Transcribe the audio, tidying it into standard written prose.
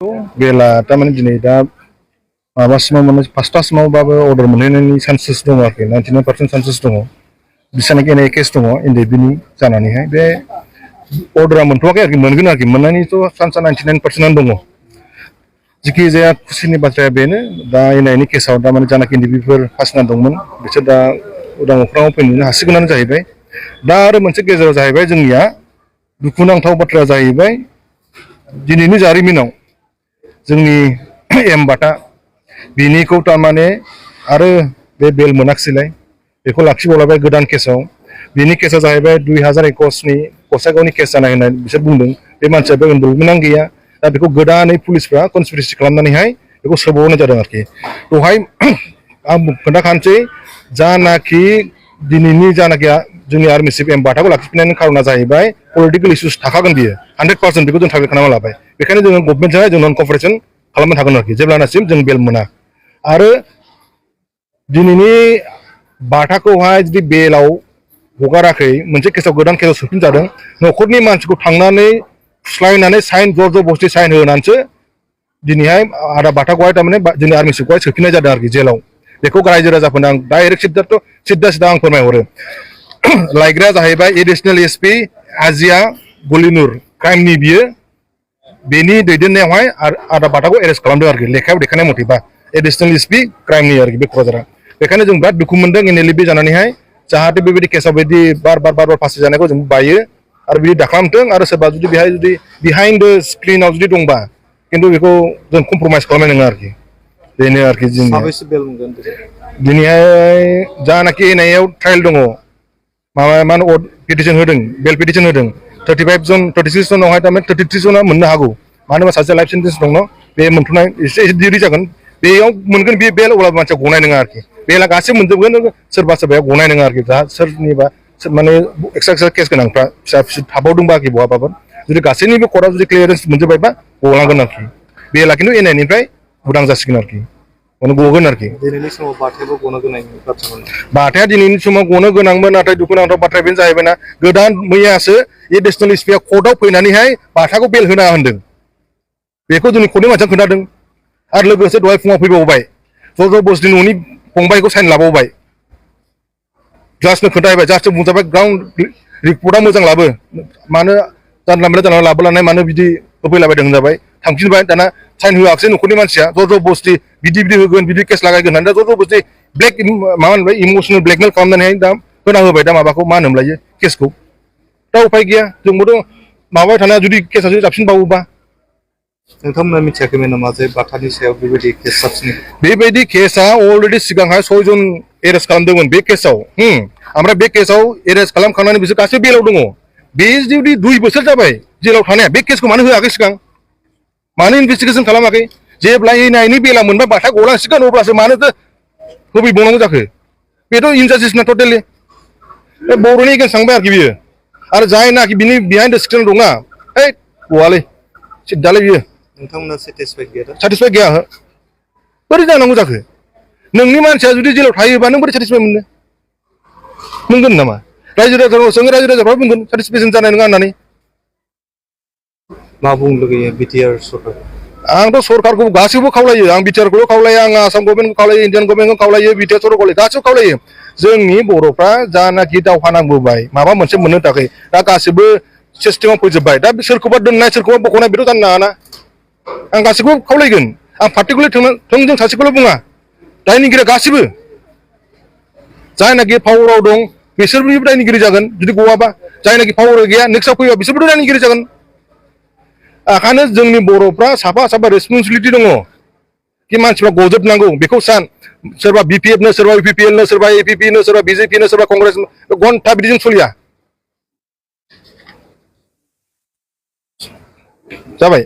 बेला तारमाने दिनै दा माबासिमाव माने फासटासिमावबाबो अर्डार मोनहैनायनि चान्सेस दङ आरोखि 99% चान्सेस दङ बिसानाखि एनआइ केस दङ एनडिएफबिनि जानानैहाय बे अर्डारा मोनथ'वाखै आरोखि मोनगोन आरोखि मोननायनिथ' चान्सआ 99% दङ जिखि जाया खुसिनि बाथ्राया बेनो दा एनआइनि केसाव दा माने जानाखि एनडिएफबिफोर फासिना दंमोन बिसोर दा उदां अख्राङाव फैनो हासिगोनानो जाहैबाय दा आरो मोनसे गेजेराव जाहैबाय जोंनिया दुखुनांथाव बाथ्राया जाहैबाय दिनैनि जारिमिनाव जोंनि एमबाटा बिनिखौ तारमाने आरो बे बेल मोनाखिसैलाय बेखौ लाखिबावलायबाय गोदान केसाव बिनि केसा जाहैबाय 2021 नि गसाइगावनि केस जानाय होननानै बिसोर बुंदों बे मानसियाबो इनभल्भमेन्टआनो गैया दा बेखौ गोदानै पुलिसफ्रा कनस्पिरेसि खालामनानैहाय बेखौ सोबावनाय जादों आरोखि दहाय आं खोन्थाखानोसै जानाखि दिनैनि जानाखि जोंनि आर्मि चिफ एमबाटाखौ लाखिफिननायनि खारना जाहैबाय पलिटिकेल इस्युस थाखागोन बियो 100% बेखौ जों टारगेट खालामना लाबाय बेखायनो जोङो गभर्नमेन्टजोंहाय जों नन कपारेसन खालामनो थागोन आरोखि जेब्लानासिम जों बेल मोना आरो दिनैनि बाथाखौहाय जुदि बेलाव हगाराखै मोनसे केसाव गोदान केसाव सोफिनजादों न'खरनि मानसिखौ थांनानै फुस्लायनानै साइन जर बस्थि साइन होनानैसो दिनैहाय आदा बाथाखौहाय तारमाने जोंनि आर्मि चिफखौहाय सोफिननाय जादों आरोखि जेलाव बेखौ रायजो राजाफोरनो आं डाइरेक्ट सिद्दा आं फोरमायहरो लायग्राया जाहैबाय एडिशनेल एसपि आजिया गलिनुर क्राइमनि बियो बेनि दैदेननायावहाय आदा बाथाखौ एरेस्ट खालामदों आरोखि लेखायाव देखायनाय मथेबा एडिशनेल एसपि क्राइमनि आरोखि बे क'क्राझारा बेखायनो जों बिराद दुखु मोनदों एनएलएफबि जानानैहाय जाहाथे बेबायदि केसाव बिदि बार फासि जानायखौ जों बायो आरो बिदि दाखालामथों आरो सोरबा जुदि बेहाय जुदि बिहाइन्ड द स्क्रिनाव जुदि दंबा खिन्थु बेखौ जों कमप्रमाइस खालामनाय नङा आरोखि बेनो आरोखि जोंनि दिनैहाय जानाखि एनआइआव ट्रायल दङ माबा मा होनो पिटिसन होदों बेल पिटिसन होदों 35 जन 36 जनावहाय तारमाने 33 जना मोननो हागौ मानो होनबा सासे लाइफ सेन्टेन्स दङ बे मोनथ'नाय एसे देरि जागोन बेयाव मोनगोन बे बेल अब्लाबो मानसिया गनाय नङा आरोखि बेला गासैबो मोनजोबगोन सोरबाया गनाय नङा आरोखि दा सोरनिबा माने एक्सट्रा केस गोनांफ्रा फिसा फिसा थाबावदोंबा आरोखि बहाबाबो जुदि गासैनिबो कर्टआव जुदि क्लियारेन्स मोनजोब्बायबा गलांगोन आरोखि बेला खिन्थु एनआइनिफ्राय उदां जासिगोन आरोखि गगोन आरोखि दिनैनि समाव बाथायाबो गनो गोनां बाथ्रामोन बाथाया दिनैनि समाव गनो गोनांमोन नाथाय दुखुनांथाव बाथ्राया बेनो जाहैबायना गोदान मैयासो एडिशनेल एसपिआ कर्टआव फैनानैहाय बाथाखौ बेल होना होनदों बेखौ जोंनि कर्टनि मानसिया खोन्थादों आरो लोगोसे दहाय फुङाव फैबावबाय जर बसनि न'नि फंबायखौ साइन लाबावबाय जास्टनो खोन्थाहैबाय जास्टनो बुंजाबाय ग्राउन्ड रिपर्टआ मोजां लाबो मानो जानला लाबोलानाय मानो बिदि होफैलाबायदों होनजाबाय थांफिनबाय दाना साइन होआखिसै न'खरनि मानसिया जर बस्थि बिदि होगोन बिदि केस लागायगोन होननानै दा जर बस्थि ब्लेक माबा होनबाय इमसनेल ब्लेकमेल खालामनानै दा होना होबाय दा माबाखौ मा होनोमोनलायो केसखौ दा उफाय गैया जोंबोथ' माबाबाय थानाया जुदि केसा जुदि जाबसिनबावोबा नोंथांमोना मिथियाखैमोन नामा जे बाथानि सायाव बेबायदि केस जाबसिनो बेबायदि केसा अलरेडि सिगांहाय 6 जन एरेस्ट खालामदोंमोन बे केसाव ओमफ्राय बे केसाव एरेस्ट खालामखांनानै बिसोर गासैबो बेलाव दङ बे जुदि 2 बोसोर जाबाय जेलाव थानाया बे केसखौ मानो होआखै सिगां मानो इनभेस्टिगेसन खालामाखै जेब्ला एनआइनि बेला मोनबाय बाथा गलांसिगोन अब्लासो मानोथो होफैबावनांगौ जाखो बेथ' इनजास्टिस ना टटेलि बे बर'नि एगेन्स्ट थांबाय आरोखि बियो आरो जायनाखि बिनि बिहाइन्ड द स्क्रिन दंना गवालै सिद्दालै बियो नोंथांमोना सेटिसफाइड गैया बोरै जानांगौ जाखो नोंनि मानसिया जुदि जेलाव थायोबा नों बोरै सेटिसफाइड मोननो मोनगोन नामा रायजो राजाफोरनाव सोङो रायजो राजाफ्रा बुंगोन सेटिसफेक्सन जानाय नङा होननानै मा बुंनो लुगैयो बिटिआर सरकार आंथ' सरकारखौ गासैबो खावलायो आं बिटिआरखौल' खावलायो आं आसाम गभर्नमेन्टखौ खावलायो इन्डियान गभर्नमेन्टखौ खावलायो बिटिआर सरकारखौ खावलायो गासैबो खावलायो जोंनि बर'फ्रा जानाखि दावहा नांबोबाय माबा मोनसे मोननो थाखाय दा गासैबो सिस्टेमाव फैजोब्बाय दा सोरखौबा दोननाय सोरखौबा बख'नाय बेथ' जानो नाङाना आं गासैखौबो खावलायगोन आं पार्टिकुलार थोंजों सासेखौल' बुङा दायनिगिरिया गासैबो जायनाखि पावाराव दं बिसोरबो दायनिगिरि जागोन जुदि गवाबा जायनाखि पावार गैया नेक्स्टआव फैबा बिसोरबोथ' दायनिगिरि जागोन ओंखायनो जोंनि बर'फ्रा साफा रेसपन्सिबिलिटि दङ कि मानसिफ्रा गजोबनांगौ बेखौ सान सोरबा बिपिएफनो सोरबा इउपिपिएलनो सोरबा एपिपिनो सोरबा बिजेपिनो सोरबा कंग्रेस घन्टा बिदिजों सोलिया जाबाय